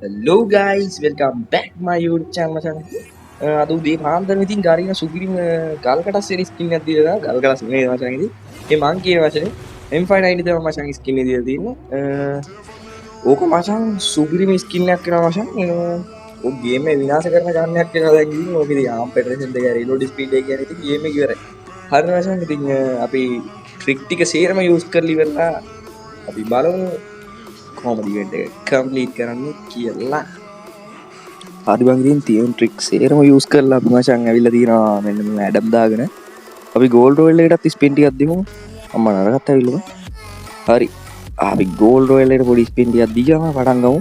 Hello guys, welcome back my YouTube channel මචං. අද උදේ පාන්දරම ඉතින් ගරින සුපිරිම ගල්කටස් සීරීස් ස්කින් එකක් දීලා තියෙනවා. ගල්කටස් නෙමෙයි මචං ඉතින්. ඒ මං කියන වචනේ M590 තමයි මචං ස්කින් එක දීලා තියෙන්නේ. ඕක මචං සුපිරිම ස්කින් එකක් වෙනවා මචං. ඔක් ගේම් එක විනාශ කරන ගන්න එකක් වෙනවා දැන් ඉතින්. ඕක ඉතින් ආම් පෙටරේෂන් දෙක රීලෝඩ් ස්පීඩ් එක කියන්නේ ඉතින් ගේම් එක ඉවරයි. හරි මචං ඉතින් අපි ට්‍රික් ටික සේරම යූස් කරලා ඉවරලා අපි බලමු කොහොමද ඉවෙන්ට් එක කම්ප්ලීට් කරන්නේ කියලා. හරි බං ඉතින් තියෙන ට්‍රික් සේරම යූස් කරලා අපි මචං ඇවිල්ලා තියෙනවා මෙන්න මේ ඇඩම් දාගෙන. අපි ගෝල්ඩ් රොයල් එකටත් ස්පින් ටිකක් දෙමු. අම්මා නරකත් ඇවිල්ලා බං. හරි. අපි ගෝල්ඩ් රොයල් එකට පොඩි ස්පින් ටිකක් දීගම පටන් ගමු.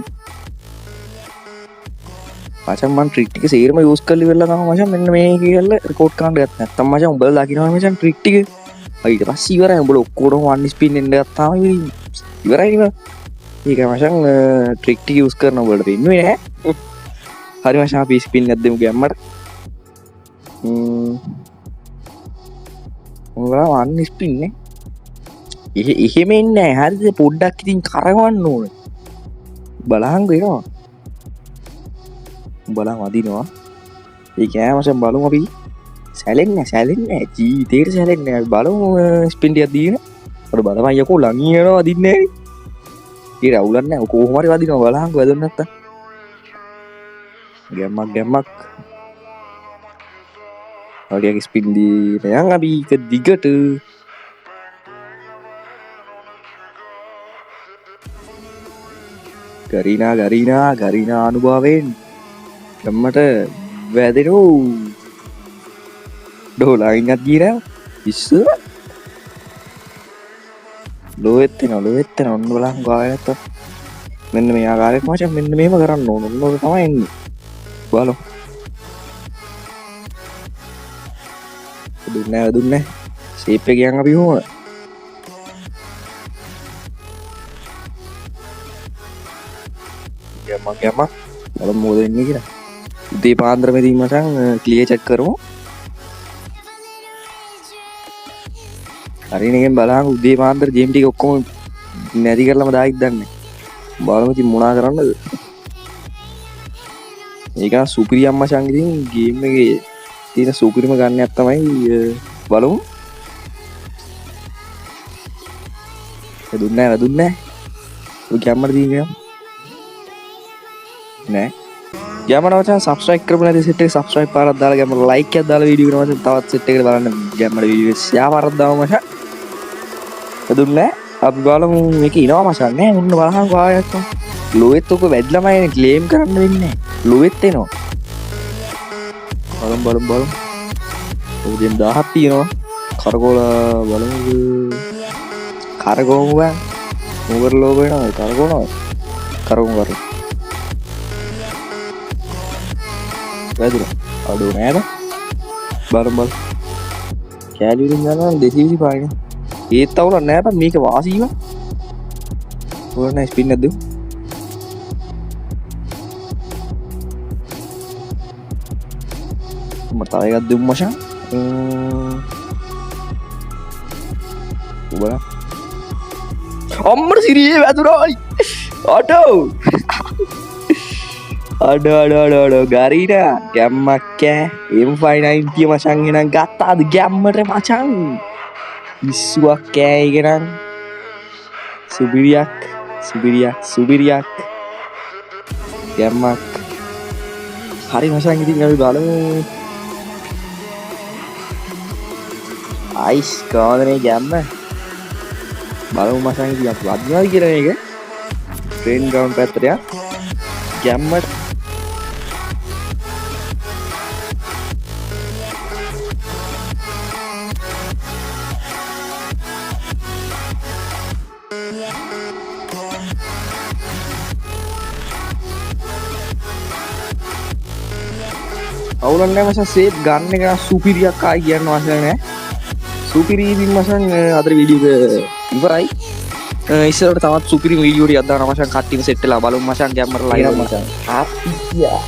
මචං මං ට්‍රික් ටික සේරම යූස් කරලා ඉවරලා තමයි මචං මෙන්න මේ කියලා රෙකෝඩ් කරන්න ගත්තේ. නැත්තම් මචං උඹලා දකින්නවනේ මචං ට්‍රික් ටික. ඊට පස්සේ ඉවරයි. උඹලා ඔක්කොටම වන් ස්පින් එන්න ගත්තාම ඉතින් ඉවරයි නේ බං. ඒක මචං ට්‍රික් ටික යූස් කරන උඹලට පෙන්නුවේ නෑ. හරි මචං අපි ස්පින් එකක් දෙමු ගැම්මට. උඹලා වන් ස්පින් නේ. එහෙම එන්නේ නෑ. හරිද? පොඩ්ඩක් ඉතින් කරවන්න ඕනේ. බලහන්කෝ එනවා. උඹලා වදිනවා. ඒ කෑ මචං බලමු අපි. සැලෙන්නේ නෑ, සැලෙන්නේ නෑ. ජීවිතේට සැලෙන්නේ නෑ. අපි බලමු ස්පින් ටිකක් දීගෙන. අර බලපන් යකෝ ළඟින් යනවා වදින්නේ නෑනේ. ඒ රවුලක් නෑ. ඔය කොහොම හරි වදිනවා. බලහන්කෝ වැදුන නැත්තම්. ගැම්මක් ගැම්මක්. හරියට ස්පින් දීලා යන් අපි එක දිගට. ගරීනා ගරීනා ගරීනා අනුභවයෙන් ගැම්මට වැදෙනෝ. ඩෝලායින්වත් ගියේ නෑ. ඉස්සර ලෝෙත් වෙනවා, ලෝෙත් වෙනවා. ඔන්න බලන් ගාය නැත්තම්. මෙන්න මේ ආකාරයට මචං මෙන්න මෙහෙම කරන්න ඕන. ඔන්න ඔක තමයි එන්නේ. බලමු. දුන්නේ නෑ, දුන්නේ නෑ. ෂේප් එක යන් අපි කොහොමද? ගැම්මක් ගැම්මක්. බලමු මොකද වෙන්නේ කියලා. උදේ පාන්දරම ඉතින් මචං ක්ලියර් චැට් කරමු. හරිනේ එකෙන් බලහන් උදේ පාන්දර ගේම් ටික ඔක්කොම නැති කරලම දායිද දන්නේ. බලමු ඉතින් මොනා කරන්නද. ඒක නම් සුපිරියම් මචං ඉතින් ගේම් එකේ තියෙන සුපිරිම ගන්න එකක් තමයි බලමු. වැදුන්නේ නෑ, වැදුන්නේ නෑ. ඔය ගැම්මට තියෙන එක. නෑ. ගැම්මට මචං සබ්ස්ක්‍රයිබ් කරපු නැති සෙට් එක සබ්ස්ක්‍රයිබ් පාරක් දාලා ගැම්මට ලයික් එකක් දාලා වීඩියෝ එක මචං තවත් සෙට් එකකට බලන්න ගැම්මට වීඩියෝ එක ෂෙයා පාරක් දාමු මචං. වැදුන්නේ නෑ. අපි බලමු මේක එනවා මචං නෑ. ඔන්න බලහන් ආයෙත් ලෝෙත් ඔක වැදිලාමයි එන්නේ. ක්ලේම් කරන්න වෙන්නේ නෑ. ලෝෙත් එනවා. බලමු බලමු බලමු. ඔය දෙම් 1000ක් තියෙනවා. කරකෝල බලමු. කරකෝමු බං. මොකද ලෝක වෙනවද? කරකෝනවද? කරකෝමු කරකෝමු. වැදුනා. අඩෝ නෑ බං. බලමු බලමු. කෑලි වලින් යනවා නම් 225 නේ. ඒත් අවුලක් නෑ බං. මේක වාසි බං. ඔය නෑ ස්පින් එකක් දෙමු. මට තව එකක් දෙමු මචං. උඹලා. අම්මට සිරියේ වැදුනා. අඩෝ. අඩෝ අඩෝ අඩෝ අඩෝ ගරීනා ගැම්මක් කෑ. M590 මචං එනං ගත්තාද ගැම්මට මචං. පිස්සුවක් කෑ ඒක නම්. සුපිරියක් සුපිරියක් සුපිරියක් ගැම්මක්. හරි මචං ඉතින් අපි බලමු. අයිස් කොහොමද මේ ගැම්ම? බලමු මචං ඉතින් අපි වදිනවද කියලා මේක. ට්‍රේන් ග්‍රවුන්ඩ් පැත්තට යන්. ගැම්මට අවුලක් නෑ මචං. සේෆ් ගන්න එක නම් සුපිරියක් ආයි කියන්න අවශ්‍ය නෑ. සුපිරි ඉතින් මචං අදට වීඩියෝ එක ඉවරයි. ඉස්සරහට තවත් සුපිරි වීඩියෝ ටිකක් දානවා මචං. කට්ටියම සෙට් වෙලා බලමු මචං. ගැම්මට ලයිව් මචං. අපි ගියා.